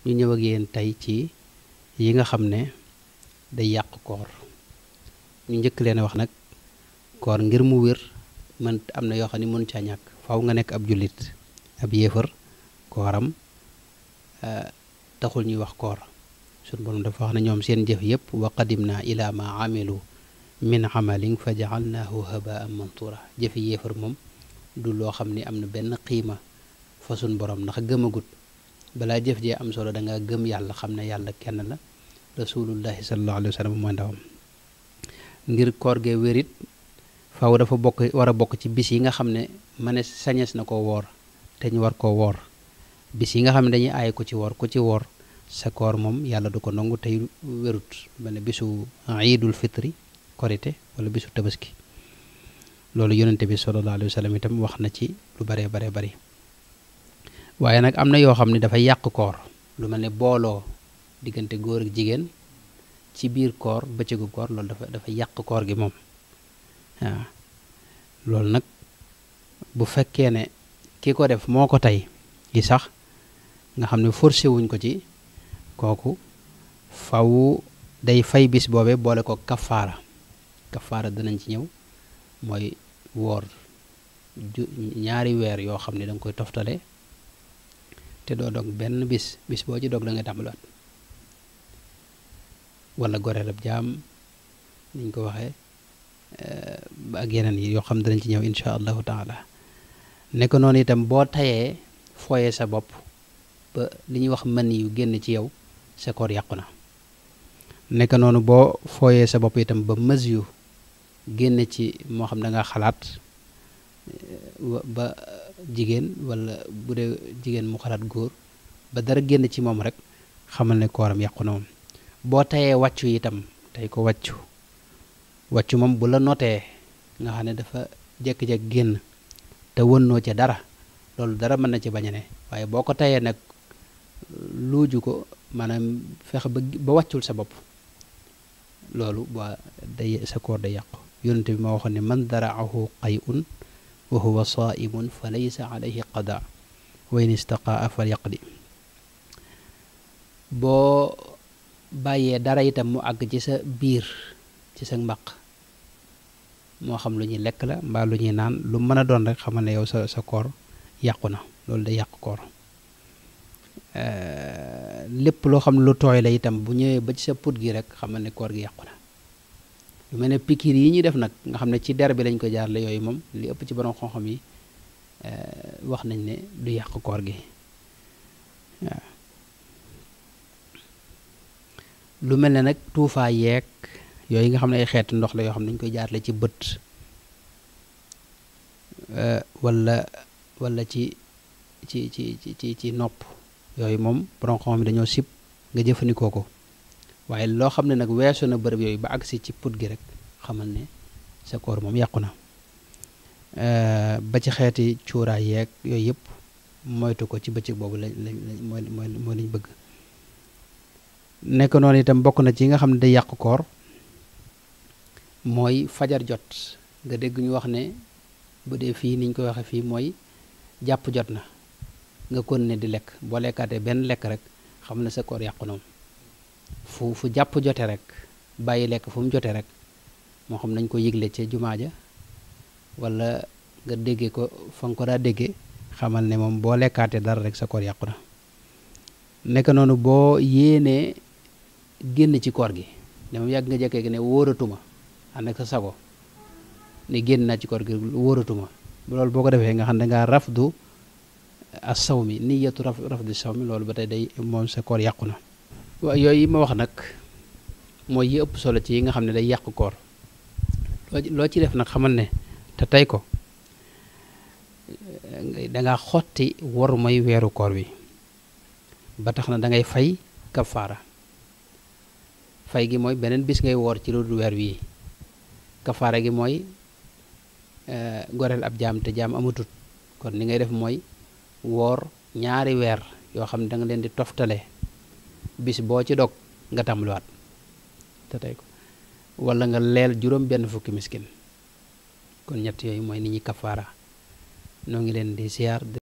ñu ñëw ak yéen tey ci yi nga xam ne day yàq koor. ñu njëkk leen wax nag koor ngir mu wér mën am na yoo xam ne mën caa ñàkk faaw nga nekk ab jullit. ab yéefar kooram taxul ñuy wax koor suñu borom dafa wax ne ñoom seen jëf yëpp wa qadimna ila ma amilu min amalin fa jaalnaahu habaan mantura jëfi yéefar moom du loo xam ni am na benn xiima fa suñ borom ndax gëmagut balaa jëf jee am solo da nga gëm yàlla xam ne yàlla kenn la rasulullahi sallallahu alayhi wa sallam mooy ndawam ngir koor gee wérit faaw dafa war a bokk ci bis yi nga xam ne sañees na ko woor te ñu war koo woor bis yi nga xam ne dañuy aay ku ci woor sa koor moom yàlla du ko nangu tey wérut ba ne bisu iidul fitri korite wala bisu tabaski loolu yonente bi sallallahu alayhi wa sallam itam wax na ci lu baree bari waaye nag am na yoo xam ne dafay yàq koor lu mel ne booloo diggante góor ak jigéen ci biir koor bëccëgu koor loolu dafa yàq koor gi moom waaw loolu nag bu fekkee ne ki ko def moo ko tey gi sax nga xam ne forcé wuñ ko ci kooku faw day fay bis boobe boole ko kafaara danañ ci ñëw mooy woor ñaari weer yoo xam ne da nga koy toftale te doo dog benn bis boo ci dog da ngay tàmbaliwaat wala goreel ab jaam niñ ko waxee ak yeneen yi yoo xam danañ ci ñëw insha allahu taala nekk noonu itam boo tayee fooyee sa bopp ba li ñuy wax mën yu génn ci yow sa koor yàqu na nekk noonu boo fooyee sa bopp itam ba mës yu génn ci moo xam da nga xalaat ba jigéen wala bu dee jigéen mu xalaat góor ba dara génn ci moom rek xamal ne kooram yàqu na moom boo tayee wàccu itam tey ko wàccu moom bu la notee nga xam ne dafa jekki-jekki génn te wënnoo ca dara loolu dara mën na ci bañ a ne waaye boo ko tayee nag luuju ko maanaam fexe ba wàccul sa bopp loolu ba day sa koor day yàqu yonente bi ma waxoon ne man daraahu qay'un wa huwa saa'imun fa laysa alayhi qada wa in istaqaa fal yaqdi boo bàyyee dara itam mu àgg ci sa biir ci sa mbaq moo xam lu ñuy lekk la mbaa lu ñuy naan lu mën a doon rek xamal ne yow sa koor yàqu na loolu day yàq koor lépp loo xam ne lu tooy la itam bu ñëwee ba ci sa put gi rek xamal ne koor gi yàqu na lu mel ne pikiir yi ñuy def nag nga xam ne ci der bi lañ ko jaarale yooyu moom li ëpp ci borom xam-xam yi wax nañ ne du yàq koor gi waaw lu mel ne nag tuufaa yeeg yooyu nga xam ne ay xeetu ndox la yoo xam ne dañ koy jaarale ci bët wala ci nopp yooyu moom borom xam-xam yi dañoo sib nga jëfandikoo ko waaye loo xam ne nag weesu na bërëb yooyu ba agsi ci put gi rek xamal ne sa koor moom yàqu na ba ci xeeti cuuraay yeeg yooyu yëpp moytu ko ci bëccëg boobu mooy liñ bëgg nekk noonu itam bokk na ci nga xam ne day yàq koor mooy fajar jot nga dégg ñu wax ne bu dee fii niñ koy waxe fii mooy jàpp jot na nga kon ne di lekk boo lekkaatee benn lekk rek xam ne sa koor yàqu na fu jàpp jote rek bàyyi lekk fu mu jote rek moo xam nañ ko yëgle ca jumaa ja wala nga déggee ko fa nga ko daa déggee xamal ne moom boo lekkaatee dara rek sa koor yàqu na nekk noonu boo yéenee génn ci koor gi ne moom yàgg nga jekkee gi ne wóoratuma ànd ak sa sago ne génn naa ci koor gi wóoratuma loolu boo ko defee nga xam ne dangaa rafdu as saw mi niyatu rafdu saw mi loolu ba tey day moom sa koor yàqu na waaw yooyu ma wax nag mooy yi ëpp solo ci yi nga xam ne day yàq koor loo ci def nag xamal ne te tey ko danga xotti waru may weeru koor bi ba tax na dangay fay kafaara fay gi mooy beneen bis ngay woor ci lu dul weer wii kafaara gi mooy goreel ab jaam te jaam amatut kon li ngay def mooy woor ñaari weer yoo xam ne da nga leen di toftale bis boo ci dog nga tàmbaliwaat te tey ko wala nga leel juróom benn fukki miskin kon ñett yooyu mooy ni ñuy kafaara noo ngi leen di siyaar